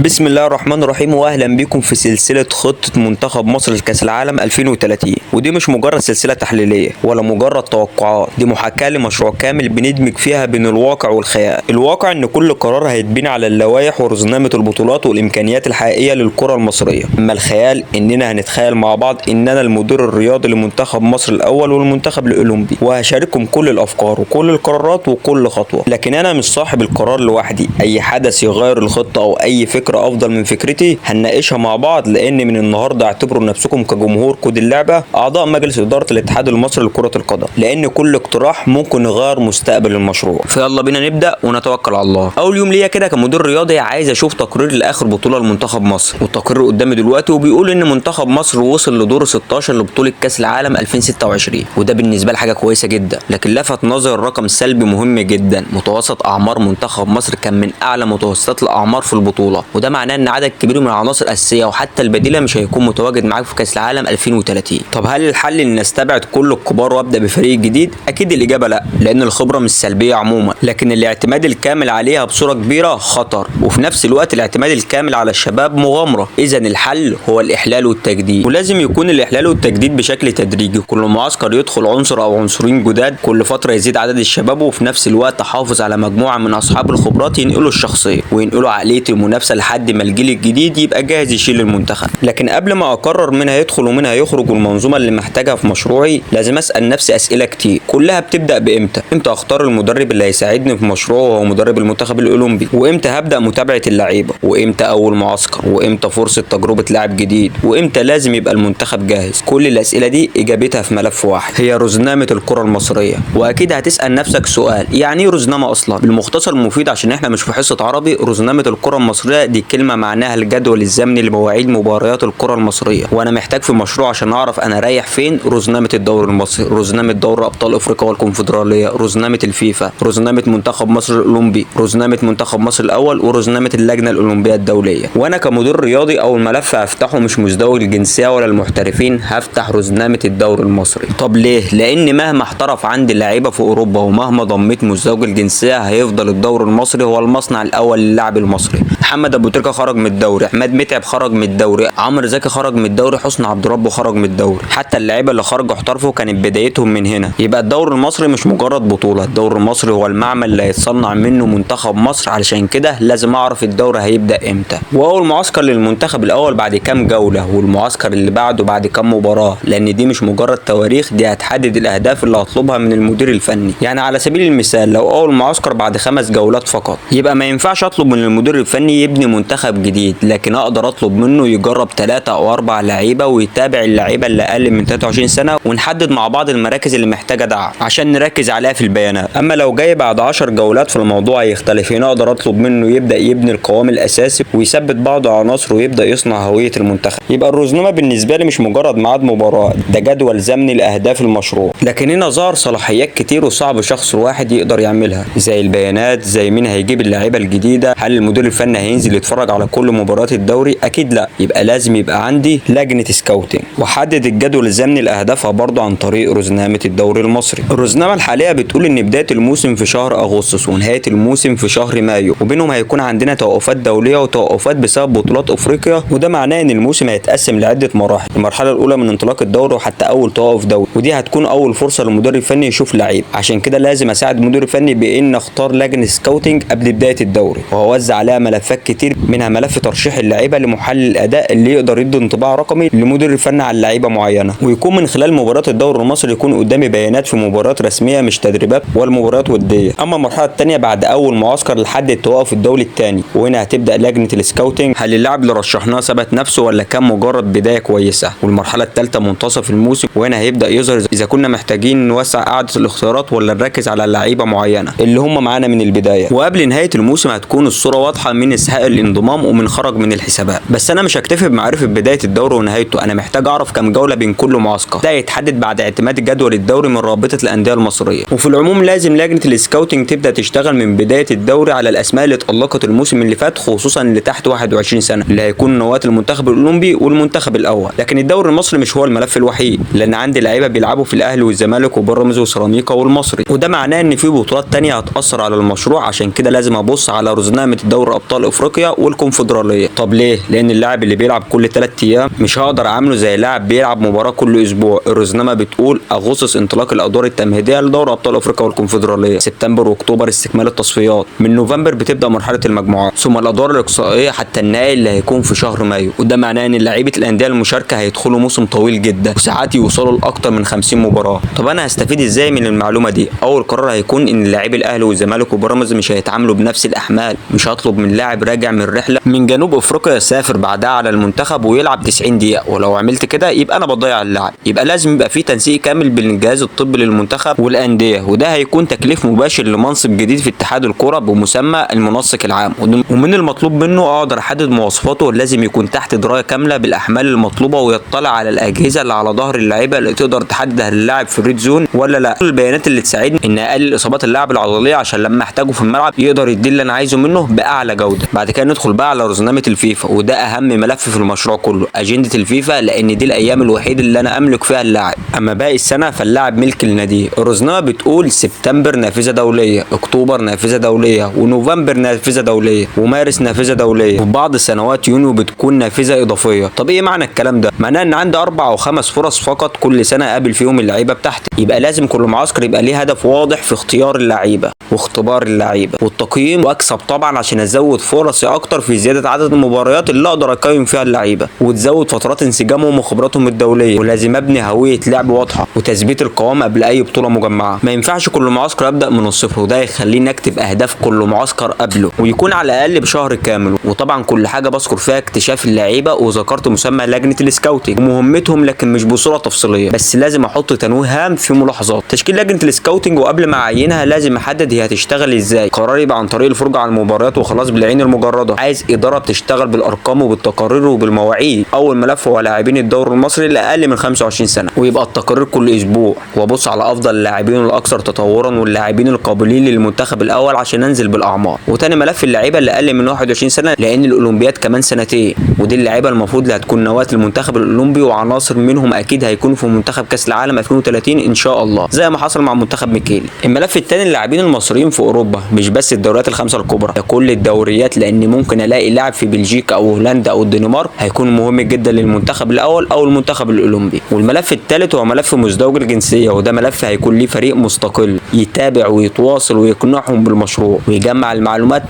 بسم الله الرحمن الرحيم، واهلا بكم في سلسلة خطه منتخب مصر لكاس العالم 2030. ودي مش مجرد سلسلة تحليلية ولا مجرد توقعات، دي محاكاة لمشروع كامل بندمج فيها بين الواقع والخيال. الواقع ان كل قرار هيتبني على اللوائح ورزنامه البطولات والامكانيات الحقيقية للكرة المصرية. اما الخيال اننا هنتخيل مع بعض ان انا المدير الرياضي لمنتخب مصر الاول والمنتخب الاولمبي، وهشارككم كل الافكار وكل القرارات وكل خطوة. لكن انا مش صاحب القرار لوحدي، اي حدث يغير الخطة او اي فكرة افضل من فكرتي هنناقشها مع بعض، لان من النهارده اعتبروا نفسكم كجمهور كود اللعبة اعضاء مجلس ادارة الاتحاد المصري لكرة القدم، لان كل اقتراح ممكن يغير مستقبل المشروع. فيلا بينا نبدا ونتوكل على الله. اول يوم ليا كده كمدير رياضي عايز اشوف تقرير لاخر بطوله لمنتخب مصر، والتقرير قدامي دلوقتي وبيقول ان منتخب مصر وصل لدور 16 لبطولة كاس العالم 2026، وده بالنسبة لي حاجة كويسة جدا. لكن لفت نظر رقم سلبي مهم جدا، متوسط اعمار منتخب مصر كان من اعلى متوسطات الاعمار في البطولة، وده معناه ان عدد كبير من العناصر الاساسية وحتى البديلة مش هيكون متواجد معاك في كاس العالم 2030. طب هل الحل ان استبعد كل الكبار وابدا بفريق جديد؟ اكيد الاجابة لا، لان الخبرة مش سلبية عموما، لكن الاعتماد الكامل عليها بصورة كبيرة خطر، وفي نفس الوقت الاعتماد الكامل على الشباب مغامرة. اذا الحل هو الاحلال والتجديد، ولازم يكون الاحلال والتجديد بشكل تدريجي، كل معسكر يدخل عنصر او عنصرين جداد، كل فترة يزيد عدد الشباب، وفي نفس الوقت احافظ على مجموعة من اصحاب الخبرات ينقلوا الشخصية وينقلوا عقلية المنافسة لحد ما الجيل الجديد يبقى جاهز يشيل المنتخب. لكن قبل ما اقرر مين هيدخل ومين هيخرج والمنظومه اللي محتاجها في مشروعي، لازم اسال نفسي اسئلة كتير كلها بتبدا بامتى. امتى اختار المدرب اللي هيساعدني في مشروعه وهو مدرب المنتخب الاولمبي، وامتى هبدا متابعه اللعيبة، وامتى اول معسكر، وامتى فرصة تجربه لاعب جديد، وامتى لازم يبقى المنتخب جاهز. كل الاسئلة دي اجابتها في ملف واحد، هي رزنامه الكره المصرية. واكيد هتسال نفسك سؤال، يعني ايه رزنامه اصلا؟ بالمختصر المفيد عشان احنا مش في حصة عربي، رزنامه الكره المصرية دي كلمة معناها الجدول الزمني لمواعيد مباريات الكره المصرية. وانا محتاج في مشروع عشان اعرف انا رايح فين رزنامه الدوري المصري، رزنامه دوري ابطال افريقيا والكونفدراليه، رزنامه الفيفا، رزنامه منتخب مصر الاولمبي، رزنامه منتخب مصر الاول، ورزنامه اللجنة الاولمبية الدولية. وانا كمدير رياضي اول ملف هفتحه مش مزدوج الجنسية ولا المحترفين، هفتح رزنامه الدوري المصري. طب ليه؟ لان مهما احترف عندي لعيبة في اوروبا ومهما ضميت مزدوج الجنسية، هيفضل الدوري المصري هو المصنع الاول للاعب المصري. محمد ابو تريكه خرج من الدوري، عماد متعب خرج من الدوري، عمرو زكي خرج من الدوري، حسني عبد ربه خرج من الدوري. حتى اللعيبة اللي خرجوا احترفوا كانت بدايتهم من هنا. يبقى الدوري المصري مش مجرد بطوله، الدوري المصري هو المعمل اللي هيتصنع منه منتخب مصر. علشان كده لازم اعرف الدوري هيبدا امتى، واول معسكر للمنتخب الاول بعد كام جولة، والمعسكر اللي بعده بعد كام مباراة، لان دي مش مجرد تواريخ، دي هتحدد الاهداف اللي هطلبها من المدير الفني. يعني على سبيل المثال لو اول معسكر بعد 5 جولات فقط، يبقى ما ينفعش اطلب من المدير الفني يبني منتخب جديد، لكن اقدر اطلب منه يجرب 3 او 4 لعيبة ويتابع اللعيبة اللي اقل من 23 سنة، ونحدد مع بعض المراكز اللي محتاجه دعم عشان نركز عليها في البيانات. اما لو جاي بعد 10 جولات فالموضوع هيختلف، هنا اقدر اطلب منه يبدا يبني القوام الاساسي ويثبت بعض عناصره ويبدا يصنع هوية المنتخب. يبقى الرزنامه بالنسبة لي مش مجرد ميعاد مباراة، ده جدول زمني لاهداف المشروع. لكن هنا ظهر صلاحيات كتير وصعب شخص واحد يقدر يعملها، زي البيانات، زي مين هيجيب اللعيبة الجديدة، هل المدير الفني هينزل يتفرج على كل مباريات الدوري؟ اكيد لا. يبقى لازم يبقى عندي لجنة scouting، وحدد الجدول الزمني لاهدافها برضه عن طريق رزنامه الدوري المصري. الرزنامه الحالية بتقول ان بداية الموسم في شهر اغسطس ونهاية الموسم في شهر مايو، وبينهم هيكون عندنا توقفات دولية وتوقفات بسبب بطولات افريقيا، وده معناه ان الموسم هيتقسم لعدة مراحل. المرحلة الاولى من انطلاق الدوري وحتى اول توقف دولي، ودي هتكون اول فرصة للمدرب الفني يشوف لعيب. عشان كده لازم اساعد المدير الفني بان اختار لجنة scouting قبل بداية الدوري، وهوزع عليها ملفات كتير، منها ملف ترشيح اللعيبة لمحلل الاداء اللي يقدر يدي انطباع رقمي للمدير الفني على لعيبة معينة، ويكون من خلال مباريات الدوري المصري يكون قدامي بيانات في مباريات رسمية مش تدريبات ولا مباريات وديه. اما المرحلة الثانية بعد اول معسكر لحد التوقف الدولي الثاني، وهنا هتبدا لجنة ال scouting، هل اللاعب اللي رشحناه ثبت نفسه ولا كان مجرد بداية كويسة. والمرحلة الثالثة منتصف الموسم، وهنا هيبدا يظهر اذا كنا محتاجين نوسع قاعدة الاختيارات ولا نركز على لعيبة معينة اللي هم معانا من البداية. وقبل نهاية الموسم هتكون الصورة واضحة من استحق الانضمام ومن خرج من الحسابات. بس انا مش هكتفي بمعرفة بداية الدوري ونهايته، انا محتاج اعرف كام جولة بين كل معسكر. ده يتحدد بعد اعتماد جدول الدوري من رابطه الاندية المصرية. وفي العموم لازم لجنة ال scouting تبدا تشتغل من بداية الدوري على الاسماء اللي اتالقت الموسم اللي فات، خصوصا اللي تحت 21 سنة اللي هيكون نواه المنتخب الاولمبي والمنتخب الاول. لكن الدوري المصري مش هو الملف الوحيد، لان عندي لعيبة بيلعبوا في الاهلي والزمالك وبيراميدز وسيراميكا والمصري، وده معناه ان في بطولات تانية هتاثر على المشروع. عشان كده لازم ابص على رزنامه دوري ابطال افريقيا افريقيا والكونفدراليه. طب ليه؟ لان اللاعب اللي بيلعب كل 3 ايام مش هقدر اعامله زي لاعب بيلعب مباراة كل اسبوع. الرزنامه بتقول اغسطس انطلاق الادوار التمهيدية لدوري ابطال افريقيا والكونفدراليه، سبتمبر واكتوبر استكمال التصفيات، من نوفمبر بتبدا مرحلة المجموعات، ثم الادوار الاقصائية حتى النهائي اللي هيكون في شهر مايو. وده معناه ان لعيبة الاندية المشاركة هيدخلوا موسم طويل جدا وساعات يوصلوا لاكتر من 50 مباراة. طب انا هستفيد ازاي من المعلومة دي؟ اول قرار هيكون ان لاعبي الاهلي والزمالك وبيراميدز مش هيتعاملوا بنفس الاحمال. مش هطلب من لاعب راجع من رحله من جنوب افريقيا يسافر بعدها على المنتخب ويلعب 90 دقيقة، ولو عملت كده يبقى انا بضيع اللاعب. يبقى لازم يبقى في تنسيق كامل بين الجهاز الطبي للمنتخب والاندية، وده هيكون تكليف مباشر لمنصب جديد في اتحاد الكره بمسمى المنسق العام، ومن المطلوب منه اقدر احدد مواصفاته. لازم يكون تحت دراية كاملة بالاحمال المطلوبة ويطلع على الاجهزة اللي على ظهر اللعيبة اللي تقدر تحدد هل اللاعب في ال red zone ولا لا. كل البيانات اللي تساعدني ان اقلل اصابات اللاعب العضلية عشان لما احتاجه في الملعب يقدر يدي اللي انا عايزه منه باعلى جوده. بعد كده ندخل بقى على رزنامه الفيفا، وده اهم ملف في المشروع كله، اجندة الفيفا، لان دي الايام الوحيدة اللي انا املك فيها اللاعب. اما باقي السنة فاللاعب ملك لناديه. الرزنامه بتقول سبتمبر نافذة دولية، اكتوبر نافذة دولية، ونوفمبر نافذة دولية، ومارس نافذة دولية، وفي بعض السنوات يونيو بتكون نافذة اضافية. طب ايه معنى الكلام ده؟ معناه ان عندي 4 أو 5 فرص فقط كل سنة اقابل فيهم اللعيبة بتاعتي. يبقى لازم كل معسكر يبقى ليه هدف واضح في اختيار اللعيبة واختبار اللعيبة والتقييم، واكسب طبعا عشان ازود فرصي اكتر في زيادة عدد المباريات اللي اقدر اقيم فيها اللعيبة، وتزود فترات انسجامهم وخبراتهم الدولية. ولازم ابني هوية لعب واضحة وتثبيت القوام قبل اي بطوله مجمعة. ما ينفعش كل معسكر ابدا من الصفر، وده يخليني اكتب اهداف كل معسكر قبله ويكون على الاقل بشهر كامل. وطبعا كل حاجة بذكر فيها اكتشاف اللعيبة وذكرت مسمى لجنة ال scouting ومهمتهم، لكن مش بصورة تفصيلية، بس لازم احط تنويه هام في ملاحظات تشكيل لجنة ال scouting. وقبل ما اعينها لازم احدد هي هتشتغل ازاي. قراري يبقى عن طريق الفرجة على المباريات وخلاص بالعين المجردة. عايز ادارة بتشتغل بالارقام وبالتقارير وبالمواعيد. اول ملف هو لاعبين الدوري المصري اللي اقل من 25 سنة، ويبقى التقارير كل اسبوع، وابص على افضل اللاعبين الاكثر تطورا واللاعبين القابلين للمنتخب الاول عشان انزل بالاعمار. وتاني ملف اللعيبة اللي اقل من 21 سنة، لان الاولمبياد كمان سنتين، ودي اللعيبة المفروض اللي هتكون نواه المنتخب الاولمبي، وعناصر منهم اكيد هيكونوا في منتخب كاس العالم 2030 ان شاء الله زي ما حصل مع منتخب ميكيلي. الملف الثاني اللاعبين المصريين في اوروبا، مش بس الدوريات الخمسة الكبرى، ده كل الدوريات، لان ممكن الاقي لاعب في بلجيكا او هولندا او الدنمارك هيكون مهم جدا للمنتخب الاول او المنتخب الاولمبي. والملف الثالث هو ملف مزدوج الجنسية، وده ملف هيكون ليه فريق مستقل يتابع ويتواصل ويقنعهم بالمشروع ويجمع المعلومات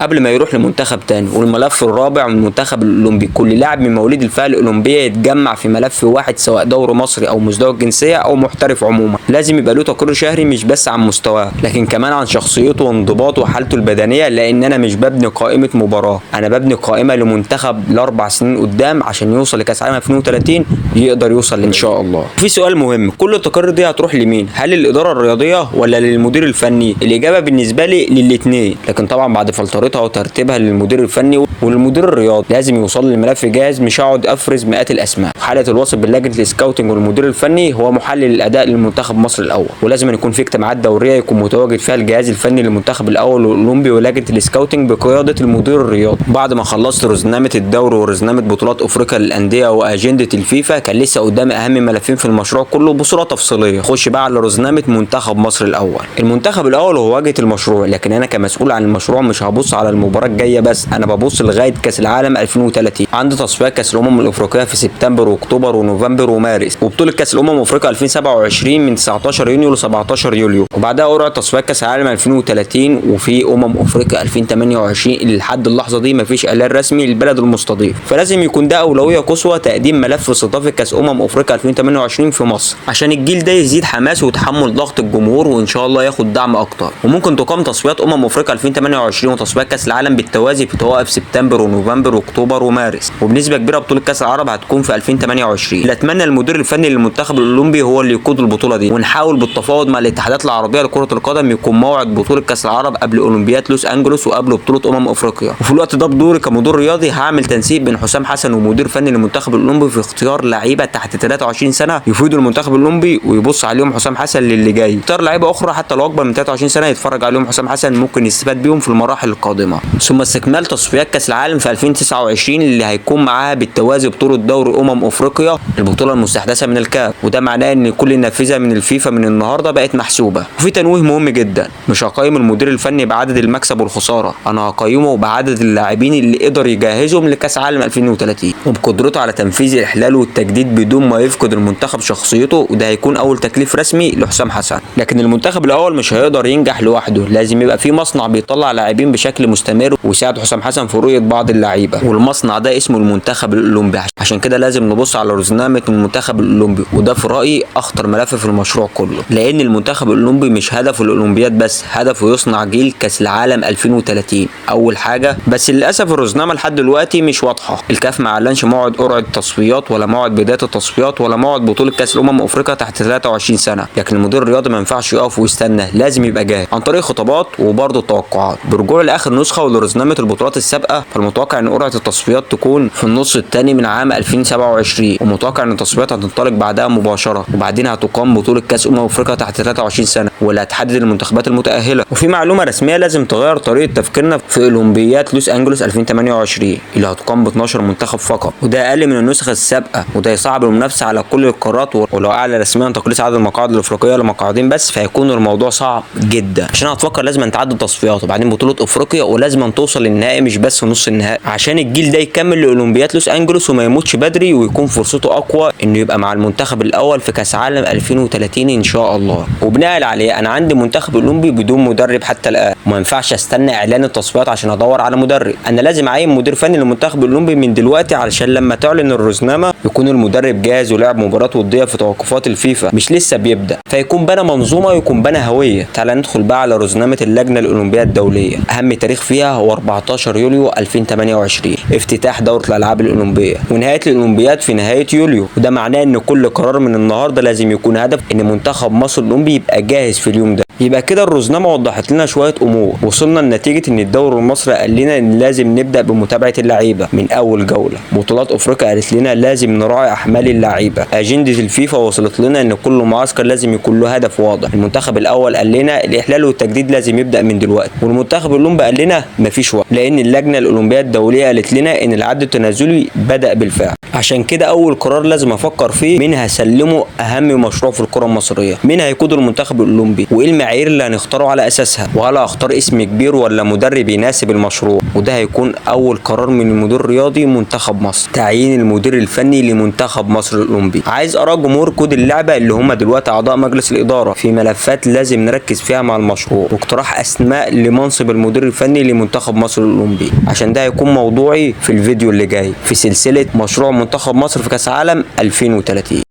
قبل ما يروح لمنتخب تاني. والملف الرابع من المنتخب الاولمبي، كل لاعب من مواليد الفئة الاولمبية يتجمع في ملف واحد، سواء دوري مصري او مزدوج جنسية او محترف عموما. لازم يبقى له تقرير شهري مش بس عن مستواه، لكن كمان عن شخصيته وانضباطه وحالته البدنية، لان انا مش ببني قائمة مباراة، انا ببني قائمة لمنتخب ل4 سنين قدام عشان يوصل لكاس عالم 2030 يقدر يوصل ان شاء الله. في سؤال مهم، كل التقارير دي هتروح لمين؟ هل للادارة الرياضية ولا للمدير الفني؟ الاجابة بالنسبة لي للاثنين، لكن طبعا بعد فلترتها وترتيبها للمدير الفني والمدير الرياضي. لازم يوصل للملف جاهز، مش هقعد افرز مئات الاسماء. حاله الوصف باللجنه ال scouting والمدير الفني هو محلل الاداء للمنتخب مصر الاول، ولازم يكون في اجتماعات دورية يكون متواجد فيها الجهاز الفني للمنتخب الاول والاولمبي ولجنه ال scouting بقيادة المدير الرياضي. بعد ما خلصت رزنامه الدوري ورزنامه بطولات افريقيا للاندية واجنده الفيفا، كان لسه قدامي اهم ملفين في المشروع كله بصورة تفصيلية. خش بقى على رزنامه منتخب مصر الاول. المنتخب الاول هو واجهه المشروع، لكن انا كمسؤول عن المشروع مش هبص على المباراة الجاية بس، انا ببص لغاية كاس العالم 2030. عندي تصفيات كاس الامم الافريقية في سبتمبر واكتوبر ونوفمبر ومارس، وبطولة كاس الامم افريقيا 2027 من 19 يونيو ل 17 يوليو، وبعدها قرعه تصفيات كاس العالم 2030، وفي افريقيا 2028 اللي لحد اللحظة دي مفيش اعلان رسمي للبلد المستضيف، فلازم يكون ده اولوية قصوى تقديم ملف استضافة كاس افريقيا 2028 في مصر عشان الجيل ده يزيد حماس وتحمل ضغط الجمهور وان شاء الله ياخد دعم اكتر. وممكن تقام تصفيات افريقيا 2028 وتصفيات كاس العالم بالتوازي في توقف سبتمبر ونوفمبر واكتوبر ومارس، وبنسبة كبيرة بطوله كاس العرب هتكون في 2028. اللي اتمنى المدير الفني للمنتخب الاولمبي هو اللي يقود البطولة دي، ونحاول بالتفاوض مع الاتحادات العربية لكرة القدم يكون موعد بطوله كاس العرب قبل اولمبياد لوس انجلوس وقبل بطوله افريقيا. وفي الوقت ده بدوري كمدير رياضي هعمل تنسيق بين حسام حسن ومدير فني للمنتخب الاولمبي في اختيار لعيبة تحت 23 سنة يفيدوا المنتخب الاولمبي ويبص عليهم حسام حسن للي جاي. اختار لعيبة لعيبة اخرى حتى لو اكبر من 23 سنة يتفرج عليهم حسام حسن، ممكن يستفاد بيهم في المراحل القادمة. ثم استكمال تصفيات كاس العالم في 2029 اللي هيكون معاها بالتوازي بطوله دوري افريقيا، البطولة المستحدثة من الكاف، وده معناه ان كل نافذة من الفيفا من النهارده بقت محسوبة. وفي تنويه مهم جدا، مش هقيم المدير الفني بعدد المكسب والخسارة، انا هقيمه بعدد اللاعبين اللي قدر يجهزهم لكاس عالم 2030 وبقدرته على تنفيذ الاحلال والتجديد بدون ما يفقد المنتخب شخصيته، وده هيكون اول تكليف رسمي لحسام حسن. لكن المنتخب الاول مش هيقدر ينجح لوحده، لازم يبقى في مصنع بيطلع لاعبين بشكل مستمر ويساعد حسام حسن في رؤية بعض اللعيبة، والمصنع ده اسمه المنتخب الاولمبي. عشان كده لازم نبص على رزنامه المنتخب الاولمبي، وده في رايي اخطر ملف في المشروع كله، لان المنتخب الاولمبي مش هدفه الاولمبياد بس، هدفه يصنع جيل كاس العالم 2030 اول حاجة. بس للاسف الرزنامه لحد دلوقتي مش واضحة، الكاف ما اعلنش موعد قرعه التصفيات ولا موعد بداية التصفيات ولا موعد بطوله كاس الامم افريقيا تحت 23 سنة. لكن المدير الرياضي ما ينفعش يقف ويستنى، لازم يبقى جاهز عن طريق خطابات وبرضه التوقعات. برجوع لاخر نسخه ولرزنامه البطولات السابقة، فالمتوقع ان قرعه التصفيات تكون في النص الثاني من عام 2027، ومتوقع ان التصفيات هتنطلق بعدها مباشرة، وبعدين هتقام بطوله كاس افريقيا تحت 23 سنة واللي هتحدد المنتخبات المتاهله. وفي معلومة رسمية لازم تغير طريقه تفكيرنا في اولمبياد لوس انجلوس 2028 اللي هتقام ب 12 منتخب فقط، وده اقل من النسخة السابقة، وده يصعب المنافسة على كل القارات. ولو اعلن رسميا تقليص عدد المقاعد الافريقية لمقعدين بس، فهيكون الموضوع صعب جدا. عشان هتفكر لازم تعدي تصفيات وبعدين بطوله افريقيا، ولازم توصل للنهائي مش بس نص النهائي، عشان الجيل ده يكمل لاولمبياد لوس انجلوس وما يموتش بدري، ويكون فرصته اقوى انه يبقى مع المنتخب الاول في كاس عالم 2030 ان شاء الله. وبناء عليه انا عندي منتخب اولمبي بدون مدرب حتى الان، وما ينفعش استنى اعلان التصفيات عشان ادور على مدرب، انا لازم اعين مدير فني للمنتخب الاولمبي من دلوقتي، علشان لما تعلن الرزنامه يكون المدرب جاهز ولعب مباراة وديه في توقفات الفيفا، مش لسه بيبدا، فيكون بنى منظومة ويكون بنى هوية. تعال ندخل بقى على رزنامه اللجنة الاولمبية الدولية، اهم تاريخ فيها هو 14 يوليو 2028 افتتاح دوره الالعاب الاولمبية، ونهاية الاولمبياد في نهاية يوليو. وده معناه ان كل قرار من النهارده لازم يكون هدف ان منتخب مصر الاولمبي يبقى جاهز في اليوم ده. يبقى كده الرزنامه وضحت لنا شوية امور، وصلنا لنتيجة ان الدوري المصري قال لنا ان لازم نبدا بمتابعة اللعيبة من اول جولة، بطولات افريقيا قالت لنا لازم نراعي احمال اللعيبة، اجندة الفيفا وصلت لنا ان كل معسكر لازم يكون له هدف واضح، المنتخب الاول قال لنا الاحلال والتجديد لازم يبدا من دلوقتي، والمنتخب الاولمبي قال لنا مفيش وقت، لان اللجنة الاولمبية الدولية قالت لنا ان العد التنازلي بدا بالفعل. عشان كده اول قرار لازم افكر فيه، مين هسلمه اهم مشروع في الكره المصرية، مين هيقود المنتخب الاولمبي، وايه المعايير اللي هنختاره على اساسها، وهل هختار اسم كبير ولا مدرب يناسب المشروع. وده هيكون اول قرار من المدير الرياضي منتخب مصر، تعيين المدير الفني لمنتخب مصر الاولمبي. عايز اراء جمهور كود اللعبة اللي هم دلوقتي اعضاء مجلس الادارة في ملفات لازم نركز فيها مع المشروع، واقتراح اسماء لمنصب المدير الفني لمنتخب مصر الاولمبي، عشان ده هيكون موضوعي في الفيديو اللي جاي في سلسلة مشروع منتخب مصر في كاس عالم 2030.